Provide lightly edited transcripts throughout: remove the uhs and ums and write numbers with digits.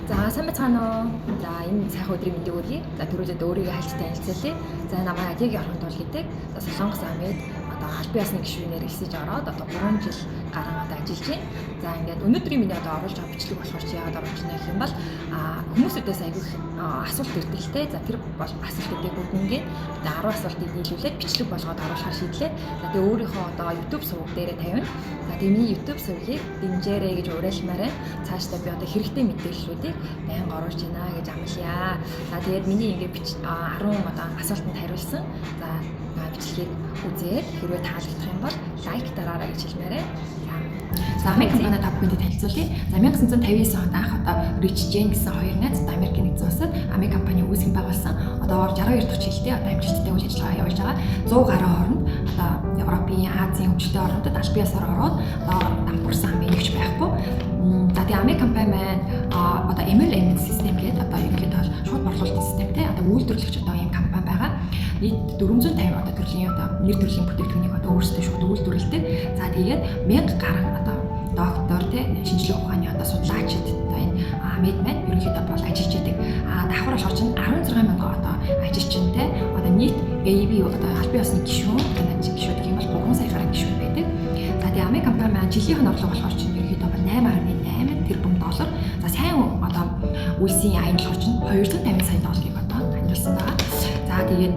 За, сайн байцгаана уу? За, энэ сайхан өдрийн мэндийг хүргэе. За, түрүүлээд өөрийгөө хальт танилцуулъя. За, намайг Адигийн Орхон Туул гэдэг. За, Солонгос АМИд одоо албан ёсны гишүүнээр элсэж ороод одоо 3 жил гарan одоо ажиллаж байна. За, ингээд өнөөдрийн миний одоо оруулж байгаа бичлэг болохоор чи яагаад оруулж байна гэх юм бол хүмүүсүүдээс айгүй их асуулт ирдэг л те. За, тэр бол асуултуудыг бүгднгээ одоо 10 асуултыг нийлүүлээд бичлэг болгоод оруулахар шийдлээ. За, тэгээ өөрийнхөө одоо YouTube суваг дээрээ тавина. За, тэгээ миний YouTube сувгийг дэмжээрэй гэж уриалмаар байна. Цаашдаа би одоо хэрэгтэй мэдээллүүдийг байнга оруулж байна гэж амлая. За, тэгээд миний ингээд 10 одоо асуултанд хариулсан. За, бичлэгийг үзээд хэрвээ таалагдах юм бол лайк дараарай гэж хэлмээр байна. За, Амиг компани та бүхэнд танилцуулъя. За, 1959 онд анх одоо Rich Jane гэсэн хоёр найз одоо Америкийн нэгдсэн улсад Амиг компани үүсгэн байгуулсан. Одоо 62 дахь жилдээ одоо амжилттай үйл ажиллагаа явуулж байгаа. 100 гаруй оронд, одоо Европын, Азийн хөгжилтэй орнуудад албан ёсоор ороод одоо дампуурсан ам нэгч байхгүй. За, тэгээ Амиг компани маань одоо MLM систем гэдэг одоо ерөнхийдөө шууд борлуулалтын системтэй одоо үйлдвэрлэгч одоо ийм компани байгаа. Нийт 450 одоо төрлийн одоо нэр төрлийн бүтээгдэхүүнийг одоо өөрсдөө шууд үйлдвэрлэдэг. За, тэгээд 1000 гаруй одоо доктор те, шинжлэх ухааны одоо судлаачид одоо энэ Амид маань ерөнхийдөө бол ажиллаж идэг. А давхар болохоор чинь 16 мянган одоо ажилчинтай, одоо нийт AB одоо албан ёсны гишүүн, одоо гишүүд гэх юм бол 3 сая гаруй гишүүн байдаг. За, тэгээ Амиг компани маань жилийнх нь орлого болохоор чинь ерөнхийдөө бол 8.8 тэрбум доллар. За, сайн одоо үйлсийн аян болохоор чинь 250 сая долларыг одоо амжилсан байгаа. За, тэгээд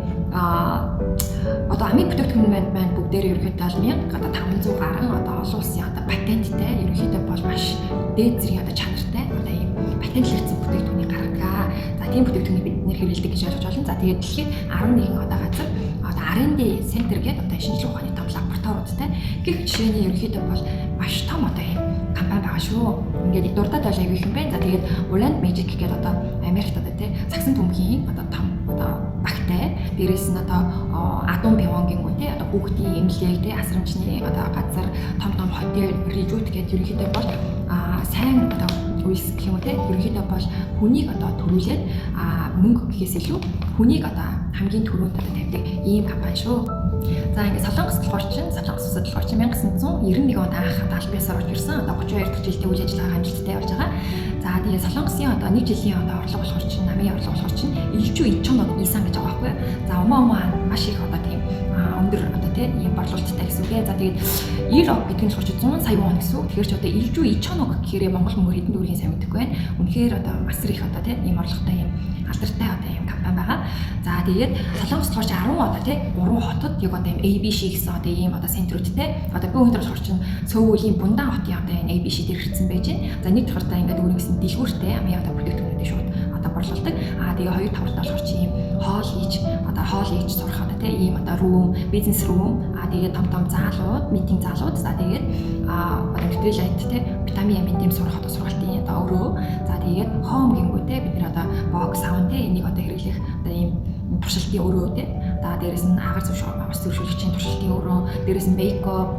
одоо Амиг бүтээгдэхүүн маань бүгдээрээ ерөнхийдөө бол 1000 одоо 500 гаруй одоо олон улсын одоо патенттай, ерөнхийдөө бол маш дээд зэргийн одоо чанартай одоо ийм патентлагдсан бүтээгдэхүүнийг гаргадаг. За, тийм бүтээгдэхүүнийг бид нэр хэрэглэдэг гэж ойлгож байна. За, тэгээд дэлхийд 11 одоо газар одоо R&D center гэдэг одоо шинжлэх ухааны том лабораториудтай гэх жишээний ерөнхийдөө бол маш том одоо ийм компани байгаа шүү. Ингээд дурдаад бол аягүй юм байна. За, тэгээд Orlando Magic гэдэг одоо Америкт одоо тий сагсан бөмбөгийн одоо том одоо багтай. Дээрээс нь одоо Адун Пивонгийн тий одоо хүүхдийн эмнэлэг тий, асрамжны одоо газар, том том хотел, resort гэдэг ерөнхийдөө бол сайн одоо үйлс гэх юм уу те, ерөнхийдөө бол хүнийг одоо төрүүлээд мөнгө гэхээс илүү хүнийг одоо хамгийн түрүүнд одоо тавьдаг ийм компани шүү. За, ингээд Солонгос болохоор чинь, Солонгос улсад болохоор чинь 1991 онд анх одоо албан ёсоор орж ирсэн. Одоо 32 дахь жилдээ үйл ажиллагаа амжилттай явж байгаа. За, тэгээ Солонгосын одоо нэг жилийн одоо орлого болохоор чинь, намын орлого болохоор чинь 1 ичон исан гэж байгаа байхгүй юу. За, умаа маш их одоо тийм өндөр одоо тий ийм борлуулалттай гэсэн үг ээ. За, тэгээд 90 ог гэдэг нь болохоор 100 сая вон гэсэн үг. Тэгэхээр чи одоо 90 ичон ог гэхээр Монгол мөнгөөр хэдэн төгрөгийн сайн мэдэхгүй байна. Үнэхээр одоо асар их одоо тий ийм орлоготой, ийм алдартай одоо ийм компани байгаа. За, тэгээд Солонгос болохоор 10 одоо тий 3 хотод яг одоо ийм ABC гэсэн одоо ийм одоо центрүүдтэй. Одоо би өнөөдөр болохоор чинь Сөүлийн Бундан хотын одоо энэ ABC дээр ирсэн байж байна. За, нэг давхартаа ингээд өөр гэсэн дэлгүүртэй амын одоо бүтээгдэхүүнүүдийг шууд одоо борлуулдаг. Аа, тэгээ хоёр давхартаа болохоор чи ийм хоол хийж одоо хоол хийж сурах одоо тий ийм одоо room, бизнес room, аа, тэгээд том том заалууд, meeting заалууд, за, тэгээд одоо Nutrilite тий витамин амин тийм сурах одоо сургалтын одоо өрөө, за, тэгээд home гингүү те, бид нэр одоо box sound те, энийг одоо хэрэглэх одоо ийм туршилтын өрөө те. За, дээрэс нь агаар ус зөршүүлэгчийн туршилтын өрөө, дээрэс нь makeup,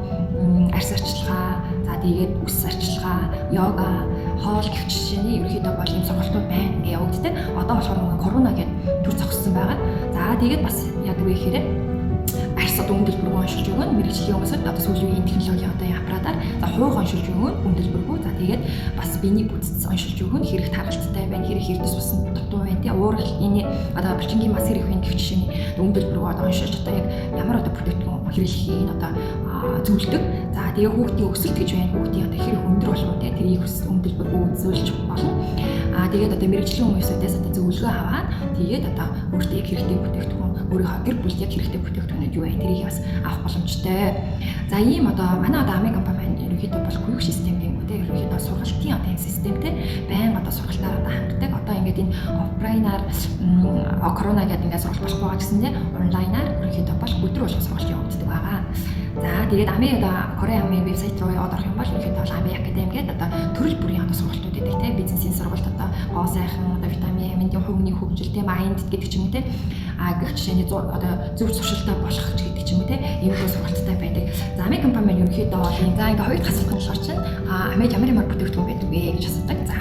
арьс арчилгаа, за, тэгээд үс арчилгаа, йога, хоол гэх жишээний ерөнхийдөө бол ийм сургалтууд байна ингээ явагддаг. Одоо болохоор нөгөө корона гэдэг төр зогссон байгаа. За, тэгээд бас яадаг вэ гэхээр арьс одоо үн төлбөргүй оншилж өгнө. Мэргэжлийн хүмүүсд одоо сүүлийн үеийн технологийн одоо аппаратаар, за, хуйх оншилж өгнө үн төлбөргүй. За, тэгээд бас биений бүтц оншилж өгнө. Хэрэг тархалттай байна, хэрэг эрдэс усан дутуу байна тий. Уурал энэ одоо булчингийн мас хэрэг байна гэх жишээний үн төлбөргүй одоо оншилж, одоо яг ямар одоо бүтээгдэхүүн хэрэглэхийг одоо зөвлөдөг. За, тэгээ хүүхдийн өсөлт гэж байна. Хүүхдийн одоо хэрэг өндөр болох уу те, тэрийг үн төлбөргүй үзүүлж болно. Аа, тэгээд одоо мэргэжлийн хүмүүсүүдээс одоо зөвлөгөө аваад, тэгээд одоо өөртөө яг хэрэгтэй бүтээгдэхүүн, өөрийнхөө гэр бүлд яг хэрэгтэй бүтээгдэхүүнүүд юу вэ? Тэрийг бас авах боломжтой. За, ийм одоо манай одоо Амиг компани маань ерөнхийдөө бол гүйх систем гэмүү те, ерөнхийдөө сургалтын одоо ийм системтэй, байнга одоо сургалтаар одоо хангадаг. Одоо ингээд энэ офлайнаар корона гэдэг ингээд сургалт болохгүй байгаа гэсэн те, онлайнаар ерөнхийдөө бол өдөр болгон сургалт явагддаг байгаа. За, тэгээд Ами одоо Korea Ами вебсайт руу яваад орох юм бол ерөнхийдөө бол Ами Academy гэдэг одоо төрөл бүрийн одоо сургалтууд байдаг те, бизнесийн сургалт, одоо гоо сайхан, одоо витамин, амин, хувийн хөгжил те, mind гэдэг ч юм уу те, а гэх жишээний одоо зөв туршилтаа болох ч гэдэг ч юм уу те, иймэрхүү сургалттай байдаг. За, Ами компани маань ерөнхийдөө бол ийм. За, ингээ хоёр дахь асуулт нь болохоор чинь Амид ямар ямар бүтээгдэхүүн байдаг вэ гэж асуудаг. За,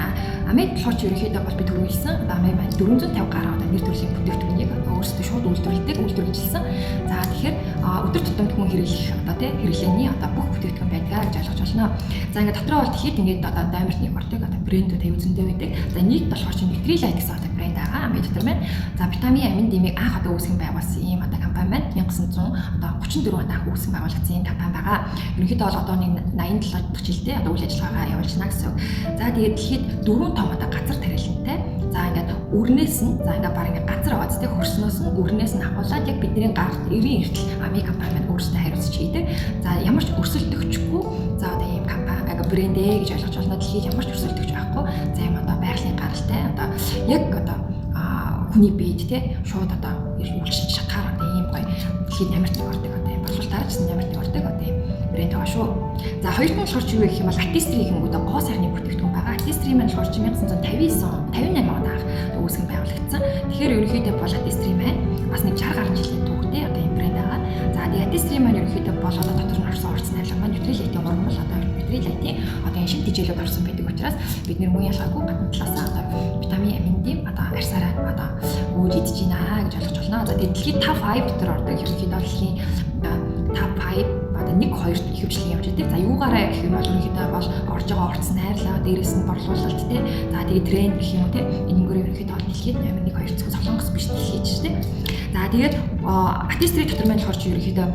Амид болохоор чи ерөнхийдөө бол би түрүү хэлсэн. Одоо Амид маань 450 гаруй одоо нэр төрлийн бүтээгдэхүүнийг одоо өөрсдөө шууд үйлдвэрлэдэг, үйлдвэрлэжсэн. За, тэгэхээр өдөр тутамд хүн хэрэглэх одоо тий хэрэглээний одоо бүх бүтээгдэхүүн байдаг. байдаг гэж ойлгож байна. За ингээд дотроо бол тэгэхэд ингээд одоо номерт нэг ордог одоо брэндүүд аюу зөндөө байдаг. За нийт болохоор чинь Nutrilite гэсэн одоо брэнд байгаа. Амын дотор маань. За витамин амин дэмийг анх одоо үүсгэн байгуулсан ийм одоо компани байна. 1934 онд анх үүсгэн байгуулагдсан ийм компани байгаа. Ерөнхийдөө бол одоо нэг 87 дахь жилдээ одоо үйл ажиллагаагаа явуулж байна гэсэн үг. За тэгээд дэлхийд дөрвөн том одоо газар тариалантай. За ингээд өрнээс нь, за ингээд баг ингээд газар аваад тэ хөрснөөс нь, өрнээс нь ахуулаад яг бидний гарт эрийн эртэл амын компани маань өөрсдөө хариуцж хийдэг. За ямар ч өрсөлдөгчгүй, за одоо ийм компани ага брэнд ээ гэж ойлгож байна. Дэлхийд ямар ч өрсөлдөгч байхгүй. За ийм одоо байгалийн гаралтай, одоо яг одоо хүний биед те шууд одоо үйлчилж чадхаар одоо ийм гоё дэлхийд номерт нэг ордог, одоо ийм борлуулалтаараа ч номерт нэг ордог одоо ийм брэнд байгаа шүү. За, хоёрт нь болохоор чи юу гэх юм бол Artistry гингүүд гоо сайхны бүтээгдэхүүн байгаа. Artistry маань болохоор 1959 он, 58 онд анх үүсгэн байгуулагдсан. Тэгэхээр ерөнхийдөө бол Artistry маань бас нэг 60 гаруй жилийн түүхтэй одоо ийм брэнд байгаа. За, тэгээ Artistry маань ерөнхийдөө бол одоо дотор нь орсон орц найрлага маань Nutrilite-ийн ургамал, одоо Nutrilite-ийн одоо энэ шин тэжээлүүд орсон байдаг учраас бид нэр мөн ялгаагүй гадна талаасаа одоо витамин амин одоо арьсаараа одоо өөж идэж байна гэж ойлгож байна. За, тэгээ дэлхийн top 5 дотор ордог. Ерөнхийдөө дэлхийн top 5 одоо 1 2-т ихэвчлэн явж байдаг. За, юугаараа гэх юм бол ерөнхийдөө бол орж байгаа орц найрлага, дээрэс нь борлуулалт те. За, тэгээ тренд гэх юм уу те. Энэнгээр ерөнхийдөө бол дэлхийд номер 1 2 зөвхөн Солонгос биш, дэлхийд ч те. За, тэгээд Artistry дотор маань болохоор чи ерөнхийдөө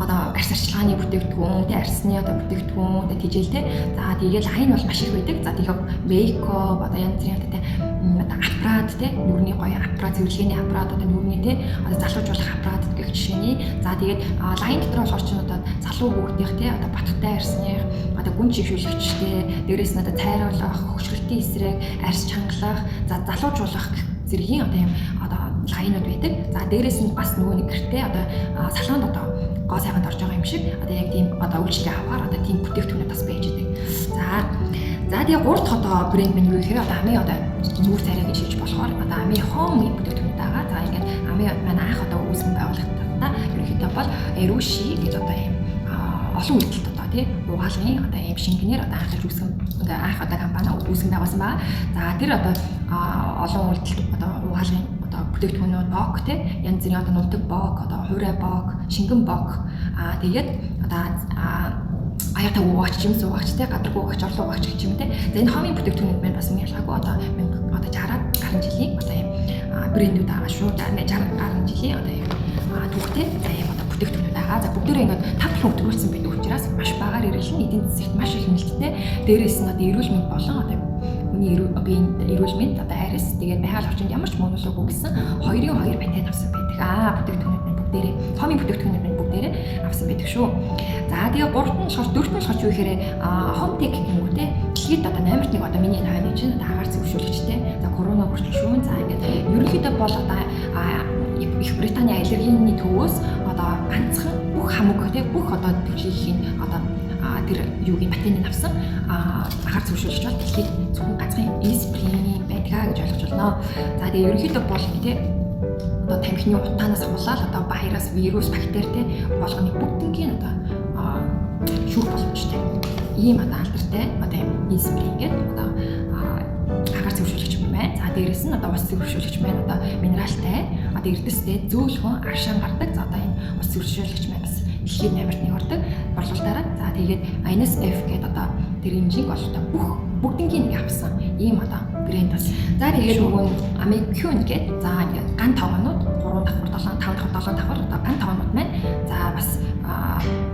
одоо арьс арчилгааны бүтээгдэхүүн, тэ арьсны одоо бүтээгдэхүүн, тэ тэжээл тэ. За, тэгээд line бол маш их байдаг. За, тэгээд makeup, одоо янз бүрийн одоо тэ одоо аппарат тэ, нүрний гоё аппарат, цэвэрлэгээний аппарат, одоо нүрний тэ одоо залуужуулах аппарат гэх жишээний. За, тэгээд line дотор болохоор чинь одоо залуу хүүхдийнх тэ, одоо баттай арьсных, одоо гүн чившүүлэгчтэй, дээрээс нь одоо цайруулах, хөгшрөлтийн эсрэг, арьс чангалах, за залуужуулах гэх зэргийн одоо юм одоо line ууд байдаг. За, дээрээс нь бас нөгөө нэг гэртээ одоо салонд одоо гоо сайханд орж байгаа юм шиг одоо яг тийм одоо үйлчилгээ авахар одоо тийм бүтээгдэхүүнүүд бас байж байдаг. За, тэгээ гурав дахь одоо брэнд маань юу гэхээр одоо амын одоо нүүр царай гэж хэлж болохоор одоо амын home бүтээгдэхүүнүүд байгаа. За, ингээд амын маань анх одоо үүсгэн байгуулагдана. Ерөнхийдөө бол Erushi гэж одоо ийм олон үйлдэлт одоо тий угаалгын одоо ийм шингэнээр одоо анхаарч үүсгэн ингээ анх одоо компани үүсгэн байгуулсан байгаа. За, тэр одоо олон үйлдэлт одоо угаалгын одоо бүтээгдэхүүнүүд бок тий, янз бүрийн одоо нунтаг бок, одоо хуурай бок, шингэн бок, тэгээд одоо аяатай угаач, жимс угаач тий, гадаргуу угаач, орлоо угаач гэх юм тий. За, энэ хомын бүтээгдэхүүнүүд маань бас мөн ялгаагүй одоо 1000 одоо 60-аад гаруй жилийн одоо ийм брэндүүд байгаа шүү. 60 гаруй жилийн одоо ийм түүхтэй за ийм одоо бүтээгдэхүүнүүд байгаа. За, бүгдээрээ ингээд тав дахин өдрүүлсэн байдаг учраас маш багаар хэрэглэн эдийн засагт маш их хэмнэлттэй. Дээрээс нь одоо эрүүл мэнд болон одоо хүний биеийн эрүүл мэнд, одоо арьс, тэгээд байгаль орчинд ямар ч муу нөлөөгүй гэсэн 2-ын 2 патент авсан байдаг. Бүтээгдэхүүнүүд нь бүгдээрээ хомын бүтээгдэхүүнүүд нь бүгдээрээ авсан байдаг шүү. За, тэгээ гуравт нь болохоор, дөрөвт нь болохоор юу гэхээр Home Tech гэмүү те. Дэлхийд одоо номерт 1 одоо миний энэ хойно чинь одоо агаар зэвэршүүлэгчтэй. За, корона хүртэл шүү. За, ингээд ерөнхийдөө бол одоо Их Британий аллергины төвөөс одоо ганцхан бүх хамаг те, бүх одоо төрлийн одоо тэр юугийн патентыг авсан агаар зэвэршүүлэгч бол дэлхийд зөвхөн ганцхан Innisfree байдгаа гэж ойлгож байна. За, тэгээ ерөнхийдөө бол те одоо тамхины утаанаас ахуулаад одоо вирус, вирус, бактери те болгоны бүгднгийн одоо шүүх боломжтой. Ийм одоо алдартай одоо юм Innisfree гэдэг одоо агаар зэвэршүүлэгч юм байна. За, дээрэс нь одоо ус зэвэршүүлэгч маань одоо минералтай, одоо эрдэстэй, зөөлхөн аршаан гардаг. За, одоо энэ ус зэвэршүүлэгч маань бас дэлхийн номерт нэг ордог борлуулалтаараа. За, тэгээд NSF гэдэг одоо тэр хэмжээг бол одоо бүх бүгднгийн нэг авсан ийм одоо брэнд бас. За, тэгээд нөгөө Amicune гэдэг, за ингээд ган тогоонууд 3 давхар, 7, 5 давхар, 7 давхар одоо ган тогоонууд маань за бас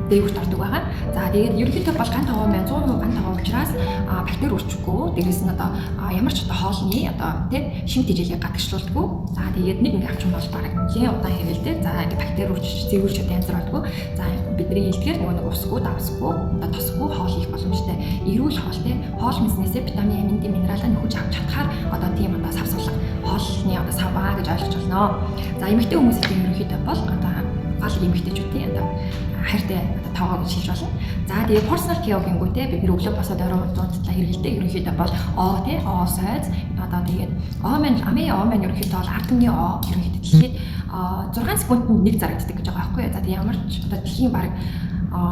дээгүүрт ордог байгаа. За, тэгээд ерөнхийдөө бол ган тогоо маань 100% ган тогоо учраас бактери үрчихгүй. Дээрээс нь одоо ямар ч одоо хоолны одоо тий шим тэжээлийг гадагшлуулдаггүй. За, тэгээд нэг ингээ авчих юм бол бараг нэлээд удаан хэрэгэлдэг. За, ингээ бактери үрчиж, зэвүүрч одоо янз бүр болдгоо. За, бидний хэлдгээр нөгөө нэг усгүй, давсгүй, одоо тосгүй хоол хийх боломжтой. Эрүүл хоол тий хоол хүнснээсээ витамин, амин, минералаа нөхөж авч чадхаар одоо тийм одоо сав сулга хоолны одоо саваа гэж ойлгож байна. За, эмэгтэй хүмүүсийн ерөнхийдөө бол одоо гол эмэгтэйчүүдийн одоо хайртай одоо тоогоо гэж хэлж болно. За, тэгээ personal care гингүү те бид нэр өглөө босоод орой унттлаа хэрэгэлдэг. Ерөнхийдөө бол оо те оо сойз одоо тэгээд оо маань амын оо маань ерөнхийдөө бол ард түмний оо ерөнхийдөө дэлхийд 6 секундэд нэг зарагддаг гэж байгаа байхгүй юу. За, тэгээ ямар ч одоо дэлхийн баг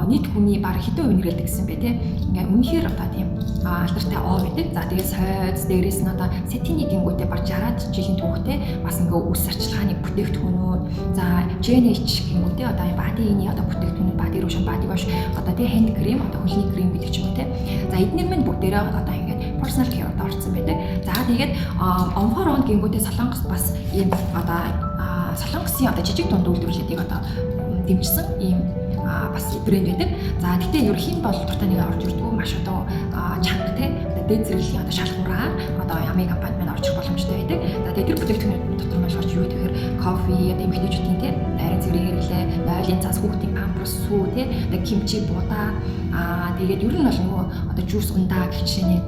нийт хүний бараг хэдэн хувь хэрэглэдэг гэсэн бэ те. Ингээ үнэхээр одоо тийм алдартай оо байдаг. За тэгээд сойз дээрээс нь одоо сатины гингүүтээ баг 60-аад жилийн түүхтэй бас ингээ үс арчилгааны бүтээгдэхүүнүүд, за GNH гингүүтээ одоо энэ body-ны одоо бүтээгдэхүүнүүд, body lotion, body wash, одоо тий hand cream, одоо хөлний крем гэдэг ч юм уу те. За эднэр минь бүгдээрээ одоо ингээд personal care одоо орсон байдаг. За тэгээд Omphoron гингүүтээ Солонгос бас ийм одоо Солонгосын одоо жижиг дунд үйлдвэрлэлийг одоо дэмжсэн ийм бас брэнд байдаг. За гэхдээ ерөнхийн бол дуртай нэг орж ирдгүү, маш одоо чанга те дээд зэрэглэлийн одоо шалгуураар одоо Амей компани маань орж ирэх боломжтой байдаг. За тэгээд тэр бүтээгдэхүүнүүд дотор нь болохоор юу гэхээр кофе, одоо эмэгтэйчүүдийн те нарийн цэврийн хэрэглээ, нойлын цаас, хүүхдийн памперс, сүү те, одоо кимчи, будаа, тэгээд ер нь бол нөгөө одоо juice, ундаа гэх жишээний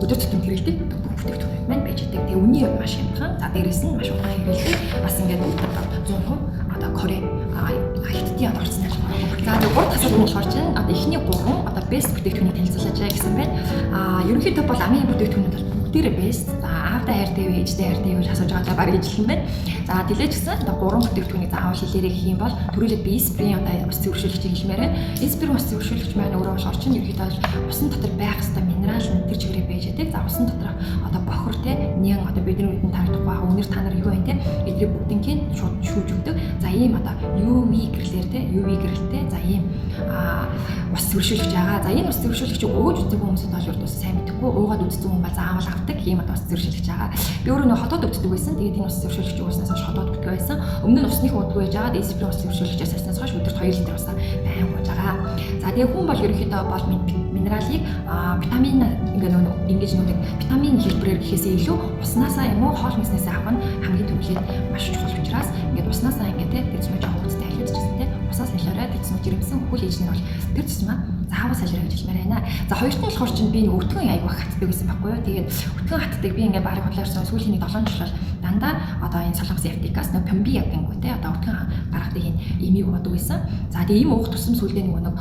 өдөр тутмын хэрэглэдэг бүх бүтээгдэхүүнүүд маань байж байдаг. Тэгээ үнийн хувьд маш хямдхан. За дээрээс нь маш удаан хэрэглэдэг. Бас ингээд одоо 100% одоо Корей хятадын одоо орсон болохоор. За тэгээ гурав дахь асуулт нь болохоор чинь одоо эхний гурван одоо best бүтээгдэхүүнийг танилцуулаач гэсэн байна. Ерөнхийдөө бол амын бүтээгдэхүүнүүд бол бүгдээрээ best. За аавдаа хайртай вэ, ээждээ хайртай вэ гэж асууж байгаа бараг ижилхэн байна. За тэлээ ч гэсэн одоо гурван бүтээгдэхүүнийг заавал хэлээрэй гэх юм бол түрүүлээд би Espirin одоо ус цэвэршүүлэгчийг хэлмээр байна. Espirin ус цэвэршүүлэгч маань өөрөө болохоор чинь ерөнхийдөө усан дотор байх хэвээр минерал нь тэр чигээрээ байж байдаг. За усан доторх одоо бохор те нэн одоо бидний нүдэнд харагдахгүй байгаа үнэр та нар юу вэ те эдрийг бүгднийг шууд шүүж өгдөг. За ийм одоо UV гэрлээр те UV гэрэлтэй за ийм ус цэвэршүүлэгч байгаа. За энэ ус цэвэршүүлэгчийг ууж үзээгүй хүмүүсд бол ердөөс сайн мэдэхгүй, уугаад үзсэн хүн ба заавал авдаг ийм одоо ус цэвэршүүлэгч байгаа. Би өөрөө нэг хотод өвддөг байсан. Тэгээд энэ ус цэвэршүүлэгч ууснаас хойш хотод өвддөг байсан. Өмнө нь усных уудгүй байж байгаад Espirin ус цэвэршүүлэгчээс саснаас хойш өдөрт 2 литр усаа байн ууж байгаа. За тэгээ хүн бол ерөнхийдөө бол минералыг витамин ингээ нөгөө ингэж нөгөө витамин хэлбэрээр гэхээсээ илүү уснаасаа юм уу хоол хүнснээсээ авах нь хамгийн түрүүлээд маш чухал учраас ингээд уснаасаа ингээ те тэр зүмээ жоохон үүдтэй халиудчихсан те усаас солиорой, тэр зүмээ жирэмсэн хөл ээж нь бол тэр зүмээ заавал солиорой гэж хэлмээр байна. За хоёрт нь болохоор чинь би нэг өтгөн айгүйх хатдаг байсан байхгүй юу. Тэгээд өтгөн хатдаг би ингээ бараг худлаарсан сүүлийн нэг 7 жил бол дандаа одоо энэ Солонгосын аптекаас нэг Помби гингүү те одоо өтгөн гаргадаг энэ имийг уудаг байсан. За тэгээ им уух тусам сүүлдээ нөгөө нэг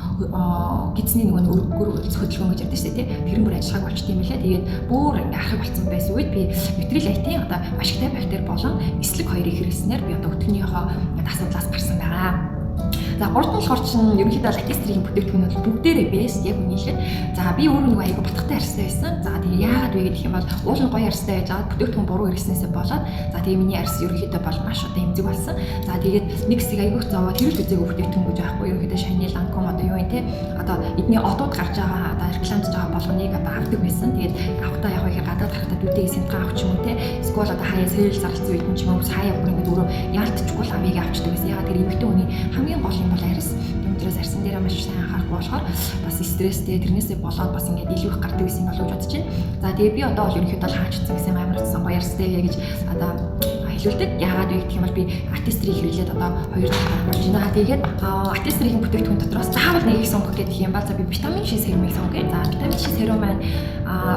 гидсний нөгөө нэг өргөр хөдөлгөөн гэж ярьдаг шүү дээ те. Тэр нь бүр ажиллагааг болчт юм лээ. Тэгээд бүр ингээ архаг болцсон байсан үед би Nutrilite-ийн одоо ашигтай бактери болон эслэг хоёрыг хэрэглэснээр би одоо өтгөнийхөө асуудлаас гарсан байгаа. За гурав нь болохоор чинь ерөнхийдөө Artistry-ийн бүтээгдэхүүнүүд бол бүгдээрээ best яг үнийхэд. За би өөрөө нөгөө айгу батгатай арьстай байсан. За тэгээ яагаад вэ гэх юм бол уул нь гоё арьстай байж байгаа бүтээгдэхүүн буруу хэрэглэснээсээ болоод за тэгээ миний арьс ерөнхийдөө бол маш одоо эмзэг болсон. За тэгээд нэг хэсэг айгүйх зовоод хэрэглэж үзээгүй бүтээгдэхүүн гэж байхгүй, ерөнхийдөө Chanel, Lancome одоо юу юм те одоо эдний одууд гарч байгаа одоо рекламдж байгаа болгоныг одоо авдаг байсан. Тэгээд авахтаа яг ихээр гадаад гарахтаа дүүтэйг сэмтган авах ч юм уу те эсвэл одоо хаяа sale зарлцсан үед нь ч юм уу хаяа бүр ингээд өөрөө яалтчгүй л амийг авчдаг байсан. Яагаад тэр эмэгтэй хүний хамгийн гол юм бол арьс. Тийм учраас арьсан дээрээ маш сайн анхаарахгүй болохоор бас стресстэй тэрнээсээ болоод бас ингээд илүү их гардаг байсан болов уу гэж бодож байна. За тэгээ би одоо бол ерөнхийдөө бол хаачсан гэсэн амар утсан гоё арьстай гэж одоо хэлүүлдэг. Яагаад вэ гэх юм бол би Artistry хэрэглээд одоо 2 жил гарах болж байна. Тэгээд Artistry-ийн бүтээгдэхүүн дотроос заавал нэгийг сонгох гэдэг юм ба за би витамин Ш серумыг сонгоё. За витамин Ш серум маань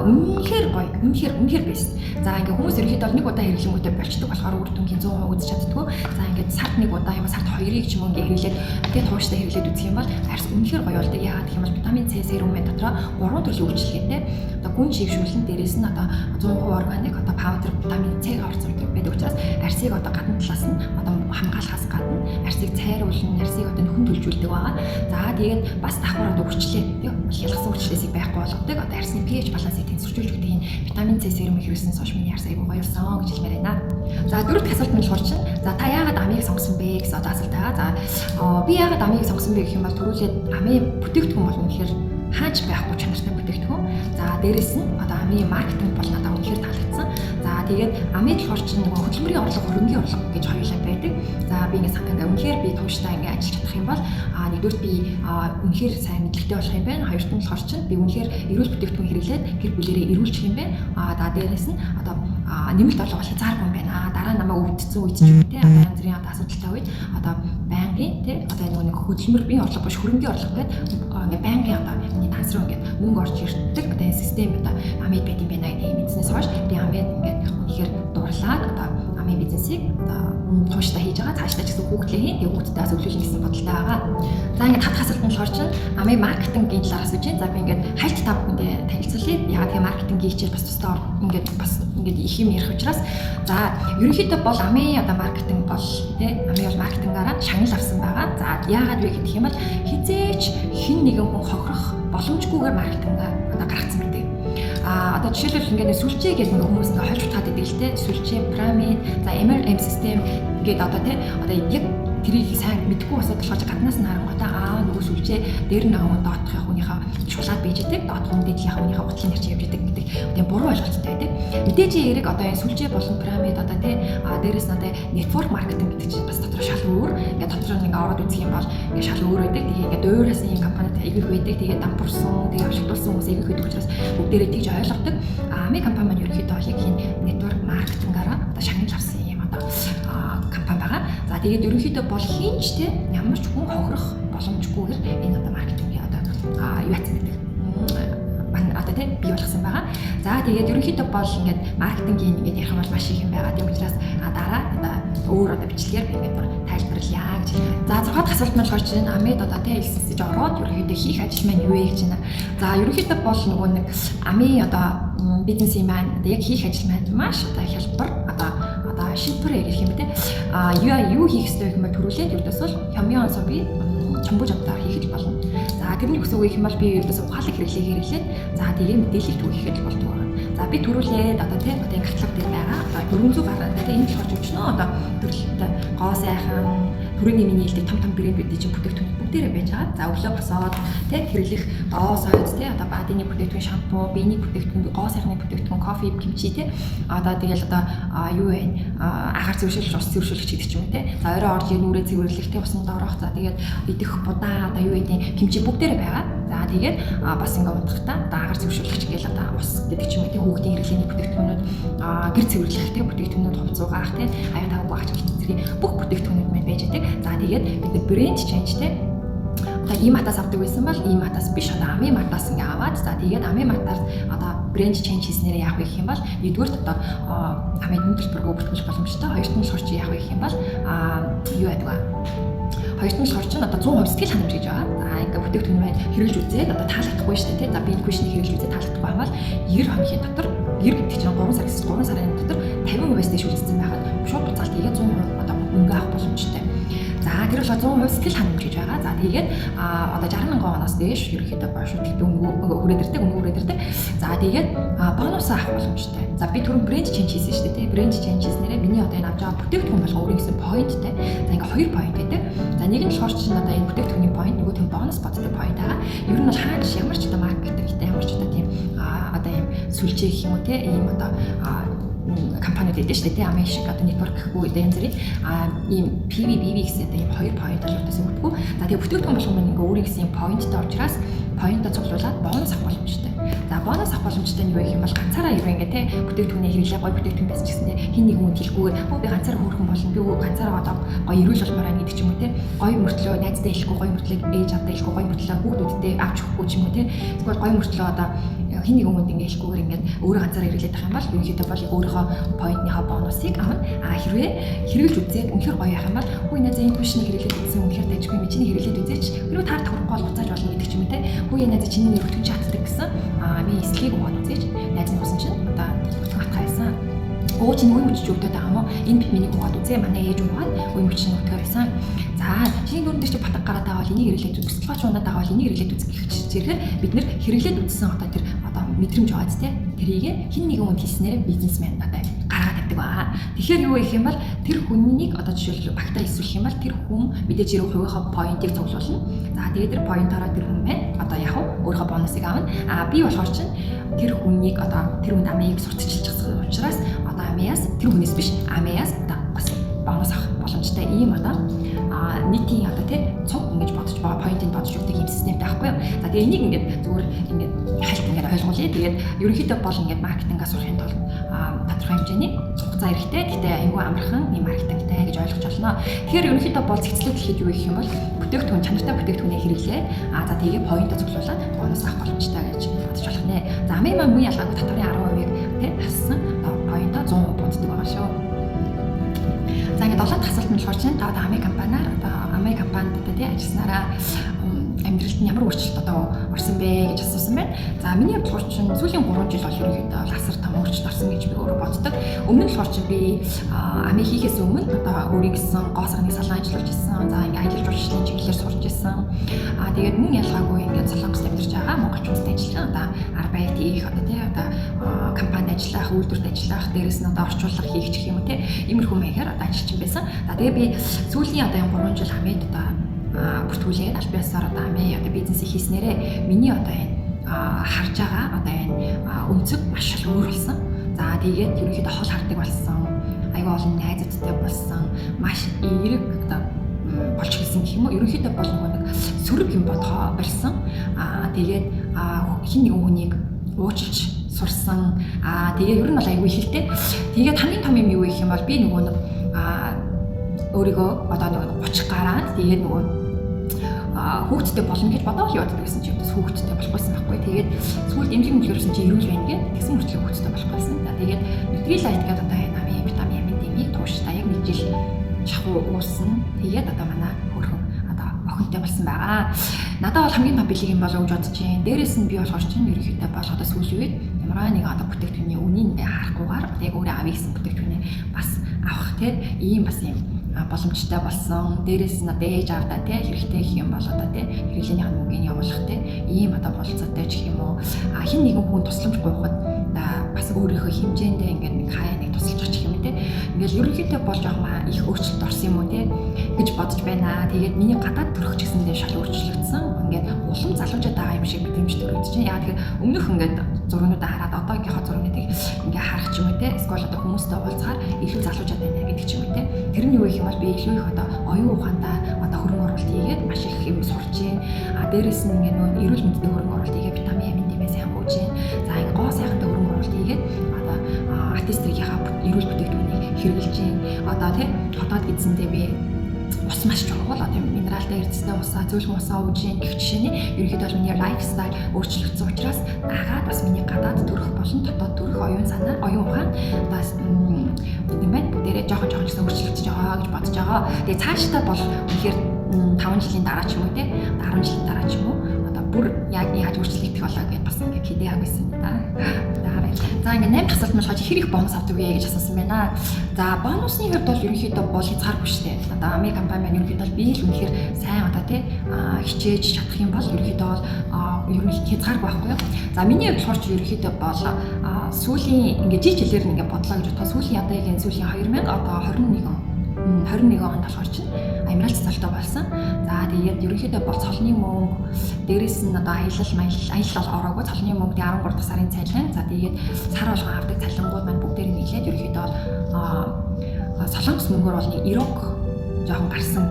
үнэхээр гоё. Үнэхээр үнэхээр best. За ингээ хүмүүс ерөнхийдөө нэг удаа хэрэглэнгүүтээ болчдөг болохоор үр дүнгийн 100% үзэж чаддгүй. За ингээд сард нэг удаа юм сард хоёрыг ч юм уу ингээ хэрэглээд тэгээ тууштай хэрэглээд үзэх юм бол арьс үнэхээр гоё болдог. Яагаад гэх юм бол витамин С серум маань дотроо гурван төрлийн үйлчилгээтэй. Одоо гүн шившүүлэн дээрээс нь одоо 100% органик одоо powder витамин С орсон байдаг учраас арьсыг одоо гадна талаас нь одоо хамгаалахаас гадна арьсыг цайруулна, арьсыг одоо нөхөн төлжүүлдэг байгаа. За тэгээд бас давхар одоо үрчлээ ялгсан үрчлээсийг байхгүй болгодог. Одоо арьсны pH балансыг тэнцвэржүүлж өгдөг энэ витамин С серумыг хэрэглэсэн хойш миний арьс айгуу гоё болсон гэж хэлмээр байна. За дөрөв дэх асуулт нь болохоор чинь за та яагаад амийг сонгосон бэ гэсэн одоо асуулт байгаа. За би яагаад амийг сонгосон бэ гэх юм бол түрүүлээд амийн бүтээгдэхүүн бол үнэхээр хаач байхгүй чанартай бүтээгдэхүүн. За дээрэс нь одоо амийн маркетинг бол надад үнэхээр таалагдсан. За тэгээд амийн болохоор чинь нөгөө хөдөлмөрийн орлого, хөрөнгийн орлого гэж хоёулаа байдаг. За би ингээ үнэхээр би тууштай ингээ ажиллаж чадах юм бол нэгдүгээрт би үнэхээр сайн мэдлэгтэй болох юм байна. Хоёрт нь болохоор чинь би үнэхээр эрүүл бүтээгдэхүүн хэрэглээд гэр бүлэрээ эрүүлчих юм байна. За дээрэс нь одоо нэмэлт орлого бол хязгааргүй юм байна. Дараа нь намайг өвдсөн үед ч юм те одоо янз бүрийн одоо асуудалтай үед одоо байнгын те одоо нөгөө нэг хөдөлмөрийн орлого биш, хөрөнгийн орлого гэдэг ингээ байнгын одоо миний данс руу ингээ мөнгө орж ирдэг одоо энэ систем одоо Амид байт юм байна гэдэг мэдснээс хойш би Амид ингээд үнэхээр дурлаад одоо амын бизнесийг бизнесийг одоо тууштай хийж байгаа. Цаашдаа ч гэсэн хүүхдлээ хийн. Тэгээ хүүхдтэй бас өглөөлнө гэсэн бодолтой байгаа. За ингээд тав дахь асуулт нь болохоор чинь Амей маркетингийн талаар асууж байна. За би ингээд хальт та бүхэндээ танилцуулъя. Яагаад гэхээр маркетингийн хичээл бас тусдаа ингээд бас ингээд их юм ярих учраас за ерөнхийдөө бол Амей одоо маркетинг бол тий Амей бол маркетингаараа шагнал авсан байгаа. За яагаад вэ гэх юм бол хэзээ ч хэн нэгэн хүн хохирох боломжгүйгээр маркетингаа одоо гаргацсан байдаг. А одоо жишээлбэл ингээд сүлжээ гэдэг нэг хүмүүс ингээд хольж утгаад байдаг л те, сүлжээ, пирамид, за MLM систем гэдэг одоо те, одоо яг тэрийг сайн мэдэхгүй басаад болохоор гаднаас нь харангуйтаа аа нөгөө сүлжээ дээр нь байгаа доотох хүнийхээ шулаад бийж идэг, доотох хүн дээдлийнхаа хүнийхээ гутлын ярьж явж идэг гэдэг тийм буруу ойлголттой байдаг. Мэдээж хэрэг одоо энэ сүлжээ болон пирамид одоо те, а дээрэс нь одоо network marketing гэдэг чинь бас дотор шал өөр. Ингээд дотор нь ингээд ороод үзэх юм бол ингээд шал өөр байдаг. Тэгээ ингээд дуураас ийм компанид айгүйх байдаг. Тэгээ дампуурсан, тэгээ авшигдуулсан хүмүүс айгүйх байдаг учраас бүгдээрээ тэгж ойлгодог. А Амей компани маань ерөнхийдөө бол яг энэ network marketing-аараа одоо шагнал авсан юм одоо компани байгаа. За тэгээд ерөнхийдөө бол хэн ч те ямар ч хүн хохирох боломжгүйгээр энэ одоо маркетингийн одоо юу яцсан гэдэг одоо тий бий болгосон байгаа. За тэгээд ерөнхийдөө бол ингээд маркетингийн ингээд ярих юм бол маш их юм байгаа. Тийм учраас дараа одоо өөр одоо бичлэгээр би ингээд тайлбарлая гэж. За 6 дахь асуулт маань болохоор чинь Амейд одоо тий элсэж ороод ерөнхийдөө хийх ажил маань юу вэ гэж байна. За ерөнхийдөө бол нөгөө нэг Амей одоо бизнесийн маань одоо яг хийх ажил маань маш одоо хялбар, одоо шилбэр гэх юм те. А юу хийх ёстой гэх юм бол төрүүлээд ердөөсөө хямын 소비 정보 전달 хийх болно. За тэрний үгс үг юм бол би ердөөсөө ухаалаг хэрэглээ хэрэглээд за тэгээ мэдээлэл түгээхэд л болдог байна. За би төрүүлээд одоо тий одоо энэ каталог дээр байгаа одоо 400 гаруй тий энэ болохоор өчнөө одоо төрөлтэй гоо сайхан түрүүний миний хэлдэг том том брэндүүдийн чинь бүтээгдэхүүн бүгдээрээ байж байгаа. За өглөө босоод тий хэрэглэх гоо сойз тий одоо body-ны бүтээгдэхүүн, шампунь, биений бүтээгдэхүүн, гоо сайхны бүтээгдэхүүн, кофе, кимчи тий одоо тэгэл одоо юу вэ, агаар цэвэршүүлэх, ус цэвэршүүлэх гэдэг ч юм уу тий. За орой орж нүүрээ цэвэрлэх тий усанд орох, за тэгээд идэх будаа, одоо юу гэдэг, кимчи бүгдээрээ байгаа. За тэгээд бас ингээ унтахтаа одоо агаар цэвэршүүлэгч гээл одоо ус гэдэг ч юм уу тий, хүүхдийн хэрэглээний бүтээгдэхүүнүүд, гэр цэвэрлэх тий бүтээгдэхүүнүүд, хувцас угаах тий аяа тавг багч гэх зэрэг бүх бүтээгдэхүүнүүд маань байж байдаг. За тэгээд бид нар брэнд change тий одоо ийм матаас авдаг байсан бол ийм матаас биш, одоо Амей матаас ингээ аваад за тэгээд Амей матаар одоо брэнд change хийснээрээ яах вэ гэх юм бол нэгдүгээрт одоо Амейд нь төлбөргүй бүртгэх боломжтой. Хоёрт нь болохоор чи яах вэ гэх юм бол юу яадаг вэ? Хоёрт нь болохоор чинь одоо 100% сэтгэл ханамж гэж байгаа. За ингээ бүтээгдэхүүн маань хэрэглэж үзээд одоо таалагдахгүй шүү дээ тий. За би энэ cushion-ыг хэрэглэж үзээд таалагдахгүй хамаал 90 хоногийн дотор, 90 гэдэг чинь 3 сар гэсэн, 3 сарын дотор 50%-аас дээш үлдсэн байхад шууд буцаалт хийгээд 100% одоо мөнгө авах боломжтой. За тэр болохоор 100% сэтгэл ханамж гэж байгаа. За тэгээд одоо 60 мянган оноос дээш ерөнхийдөө шууд үнэгүй хүрээд ирдэг, үнэгүй хүрээд ирдэг. За тэгээд бонус авах боломжтой. За би түрүүн брэнд change хийсэн шүү дээ, тий. Брэнд change хийснээрээ миний одоо энэ авч байгаа бүтээгдэхүүн болгон өөрийн гэсэн point тэй. За ингээ хоёр point байдаг. За нэг нь болохоор чинь одоо энэ бүтээгдэхүүний point, нөгөөх нь бонус боддог point байгаа. Ер нь бол хаач ямар ч одоо маркетингтэй, ямар ч одоо тийм одоо ийм сүлжээ гэх юм уу те, ийм одоо компаниуд байдаг шүү дээ тий, Амей шиг одоо network гэхгүй одоо янз бүрийн ийм PV BV гэсэн одоо ийм хоёр point л ердөөсөө өгдөг. За тэгээ бүтээгдэхүүн болгон маань ингээ өөрийн гэсэн point тай учраас point оо цуглуулад бонус авах боломжтой. За бонус авах боломжтой нь юу гэх юм бол ганцаараа хэрвээ ингээ те бүтээгдэхүүнээ хэрэглээ, гоё бүтээгдэхүүн байсан ч гэсэн те хэн нэг хүнд хэлэхгүйгээр өө би ганцаараа хөөрхөн болно, би ганцаараа одоо гоё эрүүл болмоор байна гэдэг ч юм уу те, гоё мөртлөө найздаа хэлэхгүй, гоё мөртлөө ээж авдаа хэлэхгүй, гоё мөртлөө хүүхдүүдтэй авч өгөхгүй ч юм уу те, эсвэл гоё мөртлөө одоо хэн нэгэн хүнд ингээ хэлэхгүйгээр ингээд өөрөө ганцаараа хэрэглээд байх юм бол ерөнхийдөө бол өөрийнхөө point ныхаа бонусыг авна. А хэрвээ хэрэглэж үзээд үнэхээр гоё байх юм бол хүү найзаа, энэ cushion ийг хэрэглээд үзсэн, үнэхээр дажгүй юм, чиний хэрэглээд үзээч. Хэрвээ таар тохирохгүй бол буцааж болно гэдэг ч юм уу те. Хүү найзаа, чиний нэр өтгөн чаддаг гэсэн. А би эслэгийг угаад үзээч. Найз нь уусан чинь одоо өтгөн хатгаа байсан. Өө чиний үе мөч өгдөд байгаа юм уу? Энэ бит миний угаад үзээ. Манай ээж угаад үе мөч нь өтгөө байсан. За чиний нүрэн дээр чи батга гараад байгаа бол энийг хэрэглээд үз. Өсөлгөөч унаад байгаа бол энийг хэрэглээд үз гэх зэрэгээр бид нэр хэрэглээд үзсэн одоо тэр одоо мэдрэмж байгаа зү, тэрийг хэн нэгэн хүнд хэлснээр бизнесмен одоо гаргаад тавьдаг байгаа. Тэгэхээр юу гэх юм бол тэр хүнийг одоо жишээлбэл багтаа эсвэх юм бол тэр хүн мэдээж хэрэг хувийнхаа point ыг цуглуулна. За тэгээд тэр point ороо тэр хүн маань одоо яг өөрийнхөө бонусыг авна. А би болохоор чинь тэр хүнийг одоо тэр хүнд Амейг сурталчилж учраас одоо Амейас, тэр хүнээс биш, Амейас одоо бас бонус авах боломжтой ийм одоо нийтийн одоо тий цуг ингэж бодож байгаа point ыг бодож өгдөг юм системтэй байхгүй юу. За тэгээ энийг ингээд зүгээр ингээд хальт ингээд ойлгуулъя. Тэгээд ерөнхийдөө бол ингээд маркетингаа сурахын тулд тодорхой хэмжээний хугацаа хэрэгтэй. Гэхдээ айгүй амархан ийм маркетингтай гэж ойлгож байна. Тэгэхээр ерөнхийдөө бол цэгцлээд хэлэхэд юу гэх юм бол бүтээгдэхүүн, чанартай бүтээгдэхүүнээ хэрэглээ. А за тэгээ point оо цуглуулад бонус авах боломжтой гэж бодож болох нэ. За Амей маань мөн ялгаагүй татварын 10%-ыг тий хассан одоо point оо 100% боддог байгаа шүү. нь болохоор чинь та одоо Amway компаниар одоо Amway компанид одоо тий ажилласнараа амьдралд нь ямар өөрчлөлт одоо орсон бэ гэж асуусан байна. За, миний хувьд болохоор чинь сүүлийн 3 жил бол ерөнхийдөө бол асар том өөрчлөлт орсон гэж би өөрөө боддог. Өмнө нь болохоор чинь би Amway хийхээс өмнө одоо өөрийн гэсэн гоо сайхны салон ажиллуулж ирсэн. За, ингээ аялал жуулчлалын чиглэлээр сурч ирсэн. Тэгээд мөн ялгаагүй ингээд Солонгост амьдарч байгаа монголчуудтай ажилласан. Одоо arbeid хийх, одоо тий одоо компанид ажиллах, үйлдвэрт ажиллах, дээрэс нь одоо орчуулга хийх гэх юм уу тий иймэрхүү маягаар одоо ажиллаж байсан. За, тэгээ би сүүлийн одоо энэ 3 жил Amway-д одоо бүртгүүлээд албан ёсоор одоо Amway одоо бизнесийг хийснээрээ миний одоо энэ харж байгаа одоо энэ өнцөг маш их өөр болсон. За, тэгээд ерөнхийдөө хол хардаг болсон. Айгүй олон найзуудтай болсон. Маш эерэг одоо болж эхэлсэн гэх юм уу. Ерөнхийдөө бол нөгөө нэг сөрөг юм бодгоо болсон. Тэгээд хэн нэгэн хүнийг уучлж сурсан. Тэгээ ер нь бол айгүй ихэлтэй. Тэгээд хамгийн том юм юу гэх юм бол би нөгөө нэг өөрийгөө одоо нөгөө 30 гараад тэгээд нөгөө хүүхэдтэй болно гэж бодоод л яваад байсан чинь бас хүүхэдтэй болохгүйсэн байхгүй. Тэгээд сүүлд эмнэлэг мөлгөрсөн чинь эрүүл байна гэх. Тэгсэн мөртлөө хүүхэдтэй болохгүйсэн. За, тэгээд Nutrilite гэдэг одоо энэ амын витамин амин дэмийг тууштай яг нэг жил шахуу уусан. Тэгээд одоо манай хөөрхөн одоо охинтой болсон байгаа. Надад бол хамгийн том бэлэг юм болов гэж бодож байна. Дээрээс нь би болохоор чинь ерөнхийдөө бол одоо сүүлийн үед ямар нэг одоо бүтээгдэхүүний үнийг харахгүйгээр одоо яг өөрөө авъя гэсэн бүтээгдэхүүнээ бас авах тий ийм бас юм боломжтой болсон. Дээрээс нь одоо ээж аавдаа тий хэрэгтэй гэх юм бол одоо тий хэрэглээнийх нь мөнгийг явуулах тий ийм одоо бололцоотой ч гэх юм уу. Хэн нэгэн хүн тусламж гуйхад бас өөрийнхөө хэмжээндээ ингээд нэг хаяа нэг тусалж гэх юм тий. Ингээл ерөнхийдөө бол жоохон их өөрчлөлт орсон юм уу тий гэж бодож байна. Тэгээд миний гадаад төрөх ч гэсэндээ шал өөрчлөгдсөн. Ингээд улам залуужаад байгаа юм шиг мэдрэмж төрөгдөж чинь. Яа тэгэхээр өмнөх ингээд зургуудаа хараад одоогийнхоо зургуудыг ингээ харах ч юм уу те. Эсвэл одоо хүмүүстэй уулзахаар илүү залуужаад байна гэдэг ч юм уу те. Тэр нь юу гэх юм бол би илүү их одоо оюун ухаандаа одоо хөрөнгө оруулалт хийгээд маш их юм сурч байна. Дээрээс нь ингээ нөгөө эрүүл мэндэд хөрөнгө оруулалт хийгээд витамин амин дэмээ сайн гүйж байна. За, ингээ гоо сайхантай хөрөнгө оруулалт хийгээд одоо Artistry-гийнхаа эрүүл бүтээгдэхүүнийг хэрэглэж байна. Одоо тий хотоод эзэндээ би ус маш чухал. Одоо минералтай эрдэстэй усаа, зөөлхөн усаа ууж гин гэх жишээний ерөнхийдөө бол миний lifestyle өөрчлөгдсөн учраас дагаад бас миний гадаад төрөх болон дотоод төрөх, оюун санаа, оюун ухаан бас юм байна. Бүгдээрээ жоохон жоохон гэсэн өөрчлөгдөж байгаа гэж бодож байгаа. Тэгээ цаашдаа бол үнэхээр 5 жилийн дараа ч юм уу те 10 жилийн дараа ч юм уу одоо бүр яг яаж өөрчлөгдөх болоо гэдээ бас ингээд хэдий яг байсан юм да. За, ингээд 8 дахь асуулт нь болохоор хэр их бонус авдаг вэ гэж асуусан байна. За, бонусны хувьд бол ерөнхийдөө бол хязгааргүй шүү дээ. Одоо Amway компани маань ерөнхийдөө бол би л үнэхээр сайн одоо тий хичээж чадах юм бол ерөнхийдөө бол ер нь хязгааргүй байхгүй юу. За, миний хувьд болохоор ч ерөнхийдөө бол сүүлийн ингээд жил жилээр нь ингээд бодлоо гэж бодоход сүүлийн одоо яг энэ сүүлийн 2000 одоо 21 онд болохоор чинь Emerald цолтой болсон. За, тэгээд ерөнхийдөө бол цолны мөнгө, дээрээс нь одоо аялал маялал, аялал бол ороогүй, цолны мөнгө, 13 дахь сарын цалин. За, тэгээд сар болгон авдаг цалингууд маань бүгдээр нь нийлээд ерөнхийдөө бол Солонгос мөнгөөр бол нэг 90 ог жоохон гарсан.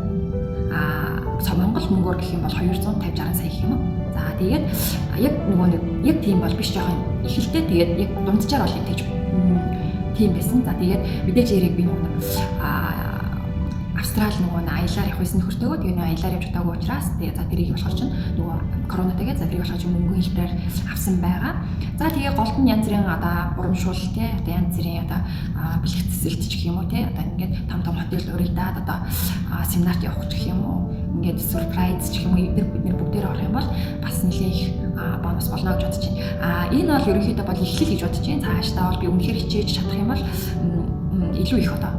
Монгол мөнгөөр гэх юм бол 250 60 сая гэх юм уу. За, тэгээд яг нөгөө нэг яг тийм бол биш, жоохон ихэлтэй, тэгээд яг дунджаар бол тэгж тийм байсан. За, тэгээд мэдээж яриг би нөгөө нэг Австрал нөгөө аялаар явах байсан нөхөртөөгөө, тэгээ нөгөө аялаар явж чадаагүй учраас тэгээ за тэрийг болохоор чинь нөгөө коронавитэйгээ, за тэрийг болохоор чинь мөнгөн хэлбэрээр авсан байгаа. За, тэгээ голд нь янз бүрийн одоо урамшуул те одоо янз бүрийн одоо бэлэг цэцэлт ч гэх юм уу те, одоо ингээд том том hotel урагдаад одоо семинарт явах ч гэх юм уу, ингээд surprise ч гэх юм уу, эдгээр бид нэр бүгдээр орох юм бол бас нэлээ их бонус болно гэж бодож байна. Энэ бол ерөнхийдөө бол эхлэл гэж бодож байна. Цаашдаа бол би үнэхээр хичээж чадах юм бол илүү их одоо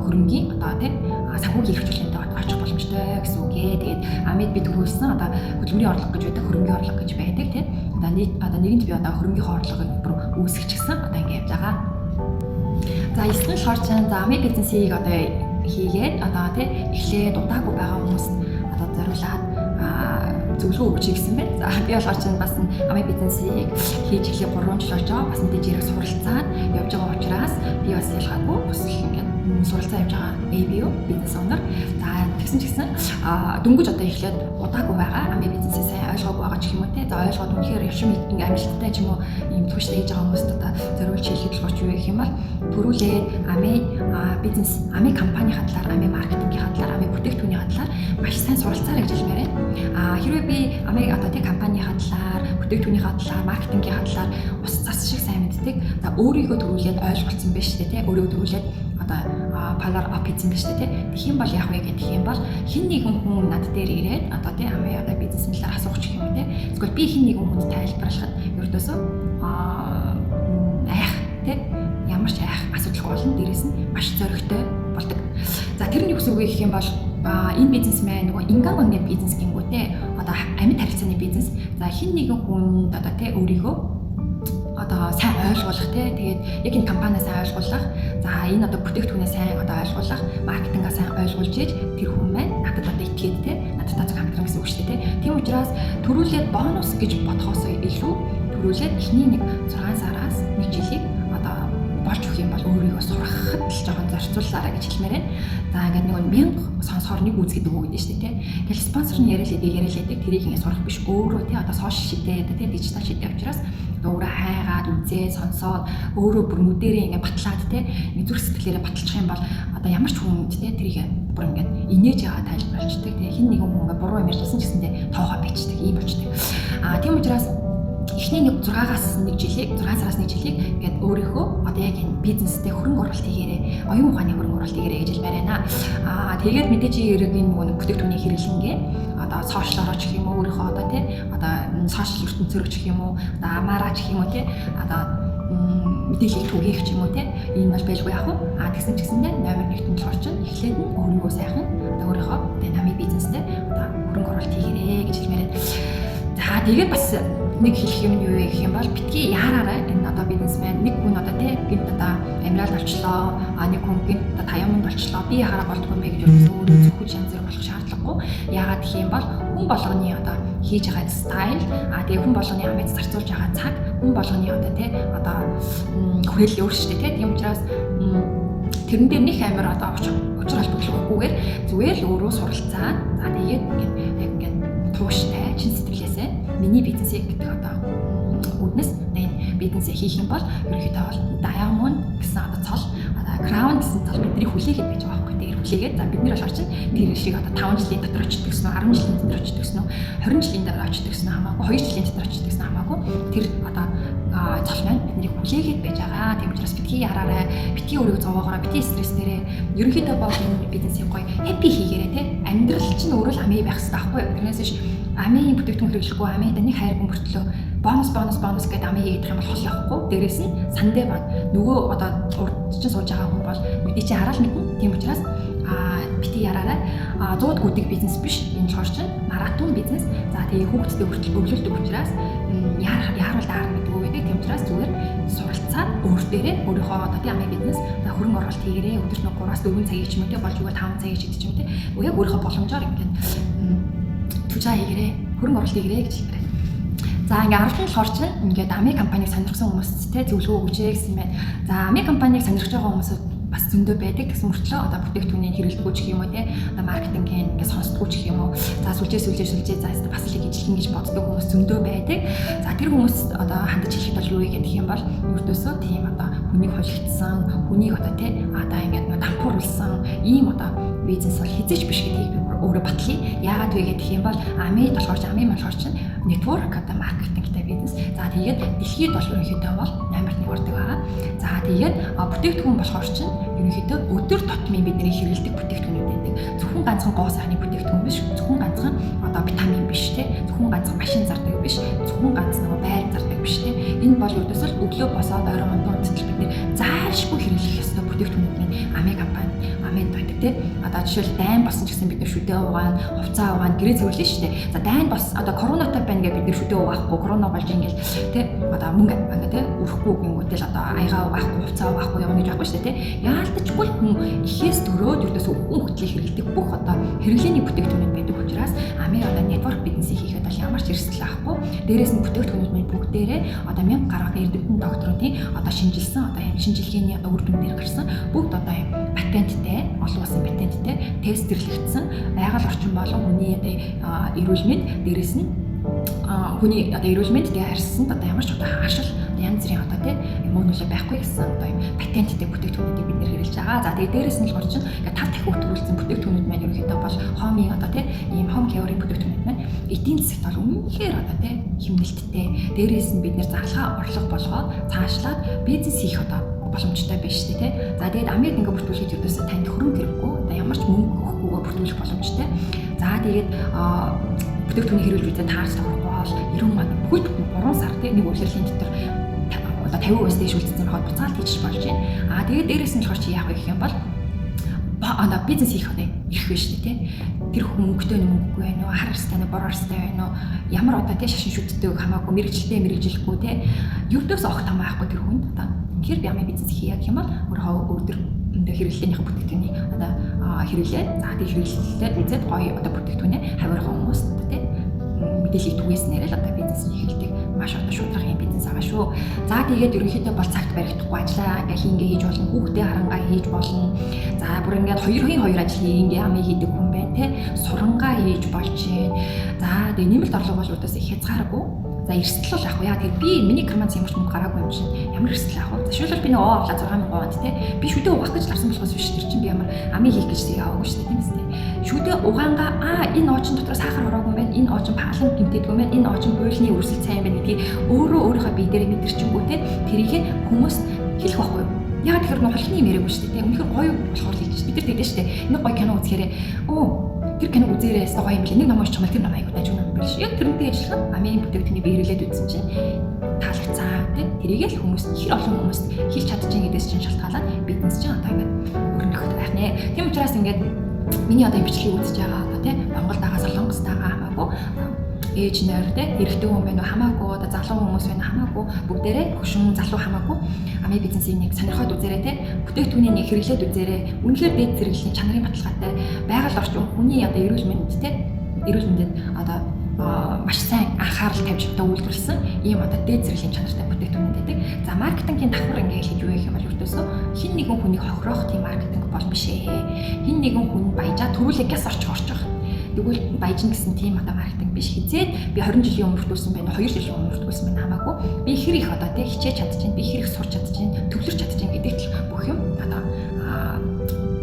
хөрөнгийн одоо тий санхүүгийн эрх чөлөөтэй очих боломжтой гэсэн үг ээ. Тэгээд Amway-д би түрүүлсэн одоо хөдөлмөрийн орлого гэж байдаг, хөрөнгийн орлого гэж байдаг тий. Одоо нийт одоо нэгэнд би одоо хөрөнгийнхөө орлогыг бүр үүсгэж гисэн одоо ингэ явж байгаа. За, 9 нь болохоор чинь за Amway бизнесийг одоо хийгээд одоо тий эхлээд удаагүй байгаа хүмүүст одоо зориулаад зөвлөгөө өгч гэсэн байна. За, би болохоор чинь бас Amway бизнесийг хийж эхлэх 3 жил болж байгаа. Бас мэдээж ярих суралцаад явж байгаа учраас би бас ялгаагүй бас ингээд суралцаа явж байгаа ABO business owner. За, тэгсэн ч гэсэн дөнгөж одоо эхлээд удаагүй байгаа. Amway бизнесээ сайн ойлгоогүй байгаа ч юм уу те. За, ойлгоод үнэхээр явшин ингээ амжилттай ч юм уу ийм тууштай хийж байгаа хүмүүст одоо зориулж хэлэх болохоор ч юу гэх юм бол төрүүлээд Amway бизнес, Amway компанийн талаар, Amway маркетингийн талаар, Amway бүтээгдэхүүний талаар маш сайн суралцаарай гэж хэлмээр байна. Хэрвээ би Amway одоо тий компанийн талаар, бүтээгдэхүүний талаар, маркетингийн талаар ус цас шиг сайн мэддэг. За өөрийгөө төрүүлээд ойлголцсон байж тээ тий. Өөрийгөө төрүүлээд одоо follow up хийсэн байж тээ тий. Тэгэх юм бол яах вэ гэх юм бол хэн нэгэн хүн над дээр ирээд одоо тий Amway одоо бизнесийн талаар асуух ч гэх юм уу тий. Эсвэл би хэн нэгэн хүнд тайлбарлахад ердөөсөө айх тий ямар ч айх асуудалгүй болно. Дээрээс нь маш зоригтой болдог. За тэр нь юу гэсэн үг вэ гэх юм бол энэ бизнесмен нөгөө ингаангийн бизнес гингүүтээ одоо амьд харилцааны бизнес. За хэн нэгэн хүнд одоо тий өөрийгөө одоо сайн ойлгуулах тий тэгээд яг энэ компаниа сайн ойлгуулах, за энэ одоо бүтээгдэхүүнээ сайн одоо ойлгуулах, маркетингаа сайн ойлгуулж ээж тэр хүн маань надад одоо итгээд тий надтай зөв хамтран гэсэн үг шүү дээ тий. Тийм учраас төрүүлээд бонус гэж бодохоос илүү төрүүлээд эхний нэг 6 сараас 1 жилийг одоо болж өгөх юм бол өөрийгөө сургахад л жоохон зарцууллаарай гэж хэлмээр байна. За ингээд нэг мянга сонсохоор нэг үз гэдэг үг гэдэг шүү дээ тий. Тэгэл спонсор нь яриа л идэг, яриа л идэг, тэрийг ингээд сурах биш, өөрөө тий одоо social шидэ одоо тий дижитал шидэ учраас одоо өөрөө хайгаад үзээ сонсоод өөрөө бүр нүдэрээ ингээд батлаад тий ингээд зүрх сэтгэлээрээ баталчих юм бол одоо ямар ч хүнд тий тэрийг бүр ингээд инээж байгаа тайлбарлаждаг тий. Хэн нэгэн хүн ингээд буруу юм ярьжсэн ч гэсэндээ тоохоо бичдэг ийм болчдөг. А тийм учраас эхний нэг 6-аас 1 жилийг, 6 сараас 1 жилийг ингээд өөрийнхөө одоо яг энэ бизнестэй хөрөнгө оруулалт хийгээрэй. Оюун ухааны хөрөнгө оруулалт хийгээрэй гэж хэлмээр байна. Аа тэгээд мэдээж хэрэг энэ нөгөө бүтээгдэхүүний хэрэглэнгээ одоо social ороо ч гэх юм уу, өөрийнхөө одоо тий одоо social ертөнцөөр ч гэх юм уу, одоо амаараа ч гэх юм уу тий одоо мэдээллийг түгээх ч юм уу тий энэ бол байлгүй яах вэ? А тэгсэн ч гэсэндээ номер 1-т нь болохоор чинь эхлээд нь өөрийгөө сайхан одоо өөрийнхөө одоо Amway бизнестэй одоо хөрөнгө оруулалт хийгээрэй гэж хэлмээр байна. За тэгээд бас нэг хэлэх юм нь юу вэ гэх юм бол битгий яараарай. Энэ одоо бизнесмен нэг хүн одоо тий гинт одоо Emerald болчлоо, а нэг хүн гинт одоо Diamond болчлоо, би яхаараа болдгоо юм бэ гэж ерөөсөө өөрөө зөвхөж янз бүр болох шаардлагагүй. Яагаад гэх юм бол хүн болгоны одоо хийж байгаа style, а тэгээ хүн болгоны Amway д зарцуулж байгаа цаг, хүн болгоны одоо тий одоо хүрээлэл өөр шүү дээ тий. Тийм учраас тэрэн дээр нэг амар одоо учир холбогдол өгөхгүйгээр зүгээр л өөрөө суралцаа. За тэгээд ингээд яг ингээд тууштай чин сэтгэлээсээ миний бизнесийг гэдэг одоо үүднээс энэ бизнесээ хийх юм бол ерөнхийдөө бол Diamond гэсэн одоо цол, одоо Crown гэсэн цол бидний хүлээгээд байж байгаа байхгүй. Тэгээд хүлээгээд, за бид нар болохоор чинь тэр шиг одоо 5 жилийн дотор очдог гэсэн үү, 10 жилийн дотор очдог гэсэн үү, 20 жилийн дараа очдог гэсэн хамаагүй, 2 жилийн дотор очдог гэсэн хамаагүй тэр одоо цол маань бидний хүлээгээд байж байгаа. Тийм учраас битгий яраарай, битгий өөрийгөө зовоогоорой, битгий стресснээрээ, ерөнхийдөө бол энэ бизнесийг гоё happy хийгээрэй те. Амьдрал чинь өөрөө л Amway байх хэрэгтэй байхгүй юу? Тэрнээс биш Amway ийн бүтээгдэхүүн хэрэглэхгүй, Amway д нэг хайргүй мөртлөө бонус, бонус, бонус гэдэг Amway хийгээд юм бол хол явахгүй. Дээрээс нь сандэ баг нөгөө одоо урд чинь сууж байгаа хүн бол мэдээ чи хараад мэднэ. Тийм учраас битгий яраарай. 100 гүдэг бизнес биш. Энэ болохоор чинь маратон бизнес. За тэгээ хүүхдтэй хүртэл өглөөлдөг учраас яаруул даарна гэдэг үг гэдэг. Тийм учраас зүгээр суралцаад өөр дээрээ өөрийнхөө одоо тийм Amway бизнес одоо хөрөнгө оруулалт хийгээрэй. Өдөрт нэг 3-аас 4 цагийг ч юм уу те, болж өгвөл 5 цагийг ч гэдэг ч юм те. Яг өөрийнхөө боломжоор ингээд түжаа хийгээрэй. Хөрөнгө оруулалт хийгээрэй гэж хэлмээр. За ингээ 10 дахь болохоор чинь ингээд Amway компанийг сонирхсан хүмүүст те зөвлөгөө өгч ээ гэсэн байна. За Amway компанийг сонирхож байгаа хүмүүсүүд бас зөндөө байдаг. Тэгсэн мөртлөө одоо бүтээгдэхүүнийг хэрэглэдэггүй ч гэх юм уу те, одоо маркетингийн ингээ сонсдгоо ч гэх юм уу. За сүлжээ сүлжээ сүлжээ, за бас л ижилхэн гэж боддог хүмүүс зөндөө байдаг. За тэр хүмүүс одоо хандаж хэлэхэд бол юу вэ гэх юм бол ердөөсөө тийм одоо хүнийг холигдсон, хүнийг одоо те одоо ингээд нэг дампууруулсан ийм одоо бизнес бол хэзээ ч биш гэдгийг би өөрөө батлая. Яагаад вэ гэх юм бол Amway болохоор Amway болохоор чинь network одоо маркетингтэй бизнес. За тэгээд дэлхийд бол ерөнхийдөө бол номер 1 ордог байгаа. За тэгээд бүтээгдэхүүн болохоор чинь ерөнхийдөө өдөр тутмын бидний хэрэглэдэг бүтээгдэхүүнүүд байдаг. Зөвхөн ганцхан гоо сайхны бүтээгдэхүүн биш, зөвхөн ганцхан одоо витамин биш те, зөвхөн ганцхан машин зардаг биш, зөвхөн ганц нөгөө байр зардаг биш те. Энэ бол ердөөсөө өглөө босоод орой унтан унттал бид нэр заашгүй хэрэглэх ёстой бүтээгдэхүүнүүд нь Amway компани Amway д байдаг те. Одоо жишээл дайн болсон ч гэсэн бид нар шүдээ угаана, хувцаа угаана, гэрээ цэвэрлэн шүү дээ. За дайн бас одоо коронатай байна гэж бид нар шүдээ угаахгүй, корона болж ингээл те одоо мөнгө ингээ те өрөхгүй гингүүтэл одоо аягаа угаахгүй, хувцаа угаахгүй явна гэж байхгүй шүү дээ те. Яалтчгүй хүн ихээс төрөөд ердөөсөө хүн хөтлийг хэрэглэдэг бүх одоо хэрэглээний бүтээгдэхүүнүүд байдаг учраас Amway одоо network бизнесийг хийхэд бол ямар ч эрсдэл авахгүй. Дээрээс нь бүтээгдэхүүнүүд маань бүгдээрээ одоо 1000 гаруй эрдэмтэн докторуудын одоо шинжилсэн, одоо юм шинжилгээний одоо үр дүн дээр гарсан, бүгд одоо юм патенттэй, олон улсын патенттэй, тестерлэгдсэн, байгаль орчин болон хүний одоо эрүүл мэнд, дээрээс нь хүний одоо эрүүл мэнд тэгээ арьсанд одоо ямар ч одоо хаашил янз бүрийн одоо тий муу нөлөө байхгүй гэсэн одоо юм патенттэй бүтээгдэхүүнүүдийг бид нэр хэрэглэж байгаа. За тэгээд дээрэс нь болохоор чинь ингээд 5 дахин өтгүүлсэн бүтээгдэхүүнүүд маань ерөнхийдөө бол home-ийн одоо тий ийм home care-ийн бүтээгдэхүүнүүд маань эдийн засагт бол үнэхээр одоо тий хэмнэлттэй. Дээрээс нь бид нэр зарлага орлого болгоод цаашлаад бизнес хийх одоо боломжтой байж тээ тий. За тэгээд Amway-д ингээ бүртгүүлэхэд ердөөсөө танд хөрөнгө хэрэггүй. Одоо ямар ч мөнгө өгөхгүйгээр бүртгүүлэх боломжтой. За тэгээд бүтээгдэхүүнийг хэрэглэж үзээ таарч тохирохгүй бол 90 манд бүхэл бүтэн 3 сар тий нэг улирлын дотор одоо 50% дээш үлдсэн байхад буцаалт хийж болж байна. Аа тэгээд дээрээс нь болохоор чи яах вэ гэх юм бол одоо бизнес хийх одоо эрх биш үү тий. Тэр хүн мөнгөтэй нь мөнгөгүй байна уу, хар арьстай нь бор арьстай байна уу, ямар одоо тий шашин шүтдэг хамаагүй, мэргэжилтэй мэргэжилгүй тий. Ердөөс огт хамаахгүй тэр хүнд одоо үнэхээр би амын бизнес хийе гэх юм бол өөрөө өдөр хэрэглээнийхээ бүтээгдэхүүнийг одоо хэрэглээд, за тэг хэрэглээд үзээд гоё одоо бүтээгдэхүүнээ хаваархан хүмүүст одоо тий мэдээллийг түгээснээр л одоо бизнес нь эхэлдэг. Маш одоо шударга юм бизнес байгаа шүү. За тэгээд ерөнхийдөө бол цагт баригдахгүй, ажиллаа ингээ хийнгээ хийж болно. Хүүхдээ харангаа хийж болно. За бүр ингээд хоёрын хоёр ажил ингээ амын хийдэг хүн байна те. Сурангаа хийж болж байна. За тэгээд нэмэлт орлого бол өөртөөсөө хязгааргүй. За эрсдэл бол ах яа тэгээд би миний карманаас ямар ч мөнгө гараагүй юм чинь ямар эрсдэл авах вэ? Жишээлбэл би нөгөө авлаа 6000 онд те. Би шүдэ угаах гэж авсан болохоос биш, тэр чинь би ямар амын хийх гэж тийг аваагүй шүү дээ, тийм үстэй. Шүдэ угаангаа энэ оочин дотор сахар ороогүй юм байна. Энэ оочин паалан гэмтээдгүй юм байна. Энэ оочин буйлны өрсөл сайн юм байна гэдгийг өөрөө өөрийнхөө бие дээр мэдэрчингүү те. Тэрийг хүмүүст хэлэх байхгүй юу? Яг тэгэхээр нөх холхны юм яриаггүй шүү дээ. Үнэхээр гоё болохоор л хэлж. Бид нар тэгдэж шүү дээ. Нэг гоё кино үзэхээрээ өө тэр киног үзээрэй ёстой гоё юм билээ. Нэг ном уншчих юм бол тэр ном аягүй дажгүй ном биш. Яг тэрнтэй адилхан амын бүтээгдэхүүнийг би хэрэглээд үзсэн чинь таалагдсан тий. Тэрийг л хүмүүст хэр олон хүмүүст хэлж чадчих гэдээс чинь шалтгаалаад бизнес чинь одоо ингээд өрнөх байх нэ. Тийм учраас ингээд миний одоо бичлэгийг үзэж байгаа одоо тий Монголд байгаа, Солонгост байгаа хамаагүй ээж нойр те эрэгтэй хүн байна уу хамаагүй, одоо залуу хүмүүс байна хамаагүй, бүгдээрээ хөшин залуу хамаагүй амын бизнесийг нэг сонирхоод үзээрэй те, бүтээгдэхүүнийг нэг хэрэглээд үзээрэй. Үнэхээр дээд зэрэглэлийн чанарын баталгаатай, байгаль орчин, хүний одоо эрүүл мэнд те, эрүүл мэндэд одоо маш сайн анхаарал тавьж одоо үйлдвэрлэсэн ийм одоо дээд зэрэглэлийн чанартай бүтээгдэхүүнүүд байдаг. За маркетингийн давхар ингээ хэлж юу гэх юм бол ердөөсөө хэн нэгэн хүнийг хохироох тийм маркетинг бол биш ээ. Хэн нэгэн хүн баяжаа төрүүлээ гяс орчих орчих. Тэгвэл баяжна гэсэн тийм одоо маркетинг биш. Хизээд би 20 жилийн өмнө бүртгүүлсэн байна, 2 жилийн өмнө бүртгүүлсэн байна хамаагүй. Би хэр их одоо тий хичээж чадчихээн, би хэр их сурч чадчихээн, төвлөрч чадчихээн гэдэгт л бүх юм одоо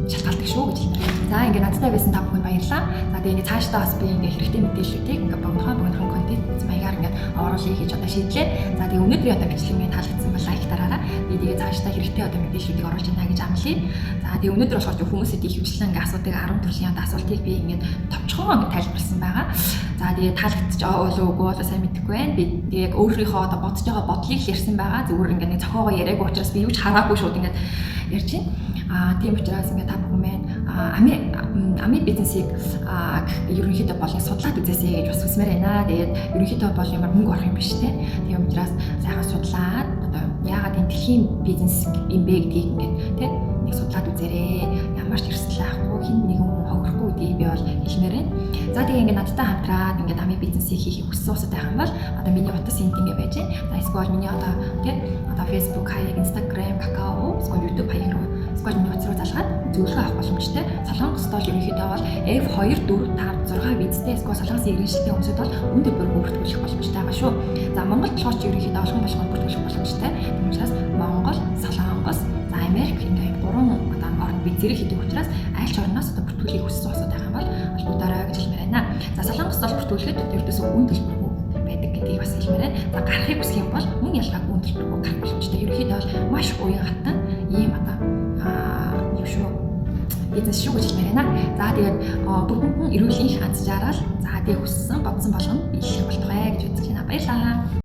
шалтгаалдаг шүү гэж хэлмээр. За ингээ надтай байсан та бүхэнд баярлалаа. За тэгээ ингээ цаашдаа бас би ингээ хэрэгтэй мэдээллүүдийг ингээ богинохон богинохон контент маягаар ингээ оруулъя гэж одоо шийдлээ. За тэгээ өнөөдрийн одоо бичлэг минь таалагдсан бол лайк дараарай. Би тэгээ цаашдаа хэрэгтэй одоо мэдээллүүдийг оруулж байна гэж амлая. За тэгээ өнөөдөр болохоор хүмүүсэд их хвчлэн ингээ асуудаг 10 төрлийн одоо асуултыг би ингээ товчхон ингээ тайлбарласан байгаа. За тэгээ таалагдчих уу үгүй бол сайн мэдэхгүй байна. Би тэгээ яг өөрийнхөө одоо бодож байгаа бодлыг л ярьсан байгаа. Зүгээр ингээ нэг зохиогоо яриаггүй учраас би юу ч хараагүй шууд ингээ ярьж байна. Тийм учраас ингээ та бүхэн маань амын бизнесийг ерөнхийдөө бол судлаад үзээсэй гэж бас хүсмээр байна. Тэгээд ерөнхийдөө бол ямар мөнгө орох юм биш те. Тийм учраас сайхан судлаад одоо яагаад энэ дэлхийн бизнес юм бэ гэдгийг ингээд те нэг судлаад үзээрэй. Ямар ч эрсдэл авахгүй, хэн нэгэн хүн хохирохгүй гэдгийг би бол хэлмээр байна. За тэгээ ингээд надтай хамтраад ингээд амын бизнесийг хийхийг хүссэн усад байх юм бол одоо миний утас энд ингээд байж байна. За эсвэл миний одоо тий одоо Facebook хаяг, Instagram, Kakao, эсвэл YouTube хаяг руу, эсвэл миний утас руу залгаад зөвлөгөө авах боломжтой. Солонгост бол ерөнхийдөө бол F2 4 5 6 визтэй эсвэл Солонгосын иргэншилтэй хүмүүсд бол үн төлбөргүй бүртгүүлэх боломжтой байгаа шүү. За Монголд болохоор ч ерөнхийдөө олон болгонд бүртгүүлэх боломжтой. Тийм учраас Монгол, Солонгос, за Америк ингээд гурван одоо оронд виз зэрэг хийдэг учраас аль ч орноос одоо бүртгүүлэхийг хүссэн усуд байх юм бол холбогдоорой гэж хэлмээр байна. За Солонгост бол бүртгүүлэхэд ердөөсөө үн төлбөргүй байдаг гэдгийг бас хэлмээр байна. За гарахыг хүсэх юм бол мөн ялгаагүй үн төлбөргүй гарах боломжтой. Ерөнхийдөө бол маш уян хатан ийм одоо юу шүү бизнес шүү гэж хэлмээр байна. За тэгээд бүгдэнд нь эрүүл энх, аз жаргал, за тэгээд хүссэн бодсон болгоно биелэх болтугай гэж үзэж байна. Баярлалаа.